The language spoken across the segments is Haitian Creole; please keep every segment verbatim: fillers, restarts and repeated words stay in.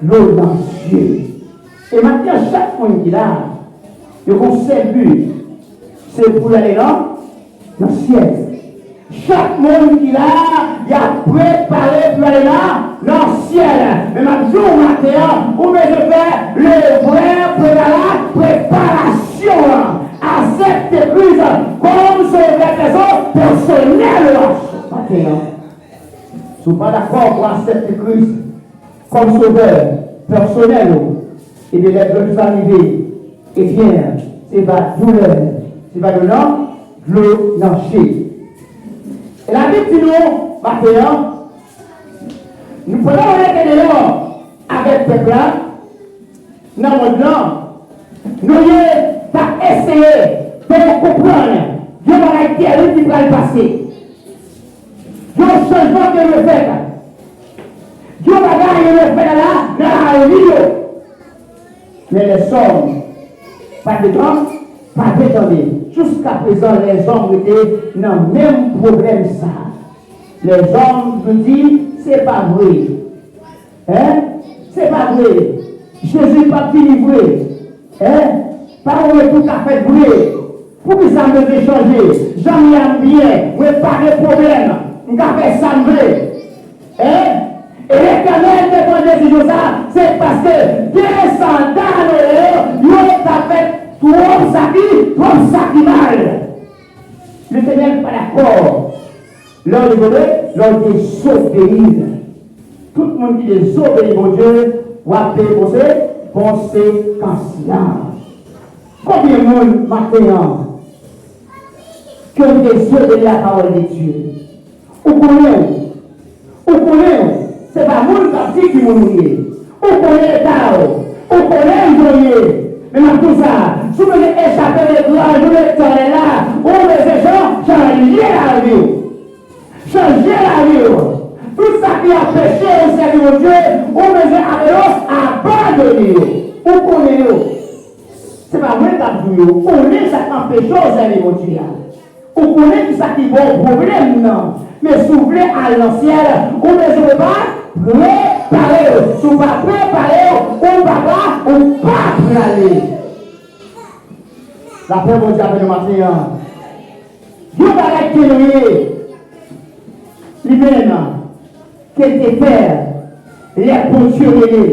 Dlo nan zye. E maten, chak moun ki la, yo gon sèl bi, se pou y ale nan, nan syèl. Chak moun ki la, y ap prepare pou y ale nan, nan syèl. Men m ap di w maten an, ou bezwen fè le vrè prepara-, preparasyon an. Aksepte Kris kòm sovè pèso-, pèsonèl ou a maten an. Si w pa dakò pou aksepte Kris kòm sovè pèsonèl ou, ebyen, lè dlo sa rive, ebyen, se pa doulè, se pa dlo nan, dlo nan je. E Labib di nou, maten an, nou, pandan nou rete deyò avèk pèp la, nan mond lan, nou ye t ap eseye fè yo konprann yon bagay tèrib ki pral pase. Yon chanjman ke dwe fèt. Yon bagay dwe fèt la, nan lavi yo. Men lèzòm pa te tan-, pa te tande. Jiskaprezan, lèzòm rete nan menm pwoblèm sa. Lèzòm toujou di, se pa vre. Hein? Se pa vre. Jezi p ap vini vre. Hein? Pa yon retou ka fèt vre. Poukisa m bezwen chanje? Jan m ye a m byen. Mwen pa gen pwoblèm. M ka fè sa m vle. Hein? E Letènèl te pran desizyon sa, se paske desandan Noye yo, yo t ap fè twòp sa ki, twòp sa ki mal. Letènèl pa dakò. Lè w dezobeyi, lè w dezobeyi. Tout moun ki dezobeyi Bondye, w ap peye konse-, konsekans lan. Konbyen moun maten an ke w dezobeyi lapawòl de Dye? Ou konnen w. Ou konnen w. Se pa moun k ap di ki moun ou ye. Ou konnen eta w. Ou konnen jan w ye. Men m ap di w sa, si w bezwen echape de gran jou Letènèl la, ou bezwen chan-, chanje lavi w. Chanje lavi w. Tout sa ki anpeche w sèvi Bondye, ou bezwen abandone yo, abandone yo. Ou konnen yo. Se pa mwen k ap di w yo. Ou konnen sa k anpeche w sèvi Bondye a. Ou konnen kisa ki ba w pwoblèm nan. Men si w vle al nan syèl, ou bezwen prepa-, prepare w. Si w pa prepare w, ou pa ka, ou pa prale. Lapè Bondye avè nou maten an. Yon bagay ke nou ye, li menm, ke te fè, lè Bondye rele l.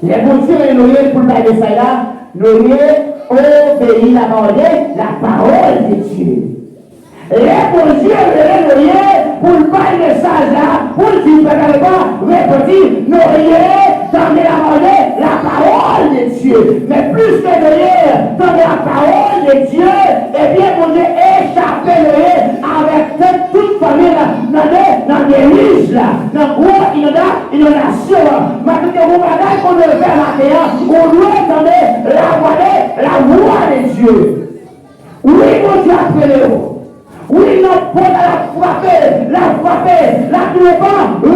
Lè Bondye rele Noye pou l bay mesaj la, Noye obeyi lapawòl de, lapawòl de Dye. Lè Bondye rele Noye pou l bay mesaj la, pou l di pèp la, repanti, Noye tande lapawòl de, lapawòl de Dye. Men plis ke Noye tande lapawòl de Dye, ebyen, Bondye echape Noye avèk tout, tout fanmi l nan de, nan delij la, nan gwo inonda-, inondasyon an. M ap di w yon bagay ke w dwe fè maten an, ou dwe tande lavwa de, lavwa de Dye. Wi, Bondye ap rele w. Wi, nan pòt la, l ap frape, l ap frape, l ap di w,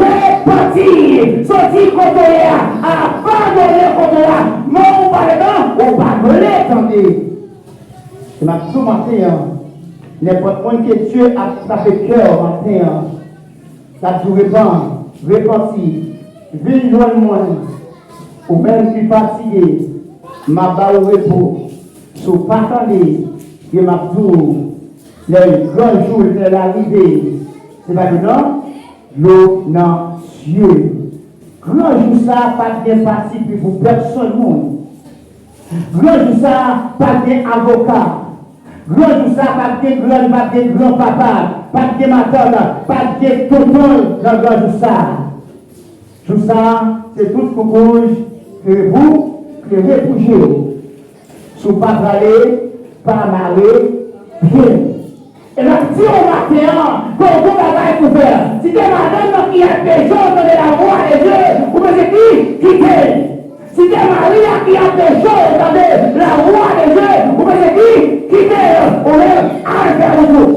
repanti, soti kote w ye a, abandone kote w ye a, men ou pa gentan, ou pa vle tande. E m ap di w maten an, nenpòt moun ke Dye ap frape kè w maten an, l ap di w, repan-, repanti, vin jwenn mwen, ou menm ki fatige, m ap ba ou repo. Si w pa tande, byen m ap di w, lè gran jou Letènèl la rive, se pa dlo nan, dlo nan zye. Gran jou sa a pa t gen pati pri pou pèsonn moun. Gran jou sa a pa t gen avoka. Gran jou sa a pa t gen gran, pa t gen gran papa, pa t gen matant, pa t gen tonton nan gran jou sa a. Jou sa a, se tout koukouj klere pou, klere pou je w. Si w pa prale, pa mare pye w. E m ap di w maten an, ke w gon bagay pou fè. Si te madanm nan ki ap peche w tande lavwa de Dye, ou bezwen ki, kite l. Si te mari a ki ap peche w tande lavwa de Dye, ou bezwen ki, kite l. Ou menm, al fè wout ou.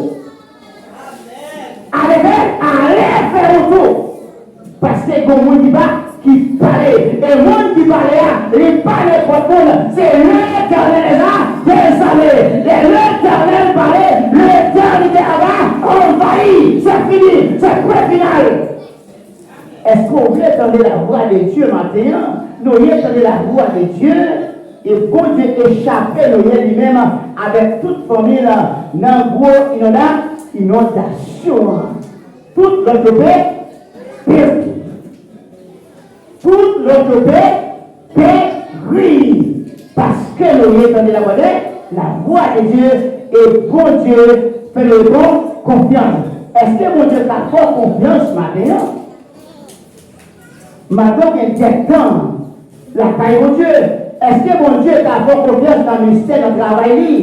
Ale fè, ale fè wout ou. Paske gon moun ki pa, ki pale. E moun ki pale a, li pa nenpòt moun. Se Letènèl dèzame, dèzame. Lè Letènèl pale, letènite a va anvayi. Se fini, se pwen final. Èske w vle tande lavwa de Dye maten an? Noye tande lavwa de Dye, e Bondye echape Noye li menm avèk tout fanmi l nan gwo inonda, inondasyon an. Tout lòt yo pe-, peri. Tout lòt yo pe-, peri. Paske Noye tande lavwa de, lavwa de Dye, e Bondye fè Noye pran konfyans. Èske Bondye ka fè w konfyans maten an? Madan gen dèt tan lakay Bondye. Èske Bondye ka fè w konfyans nan ministè, nan travay li?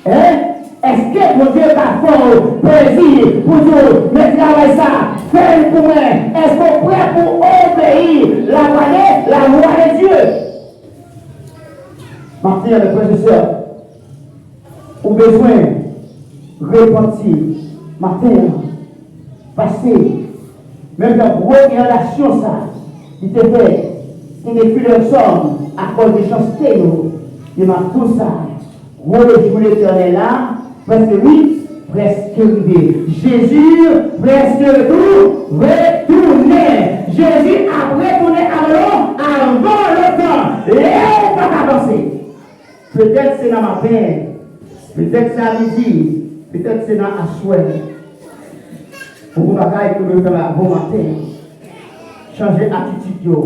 Hein? Èske Bondye ka fè w plezi pou di w, men travay sa, fè l pou mwen? Èske w prè pou obeyi lavwa de, lavwa de Dye? Maten an, mes frères et sœurs, ou bezwen repanti maten an. Pase, menm jan gwo inondasyon sa, li te fè, te gen plizyè zòm akòz mechanste yo, yo nan tou sa. Gwo jou Letènèl la, prèske, wi, prèske rive. Jezi prèske tou retounen. Jezi ap retounen avè nou anvan lontan. Lè w pa ka panse. Petèt se nan maten, petèt se a midi, petèt se nan aswè. Pou yon bagay ke nou fè la bon maten. Chanje atitid yo,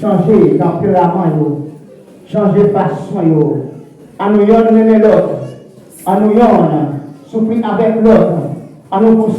chanje tanperaman yo, chanje fason yo. An nou yonn renmen lòt, an nou yonn soufri avèk lòt, an nou konsa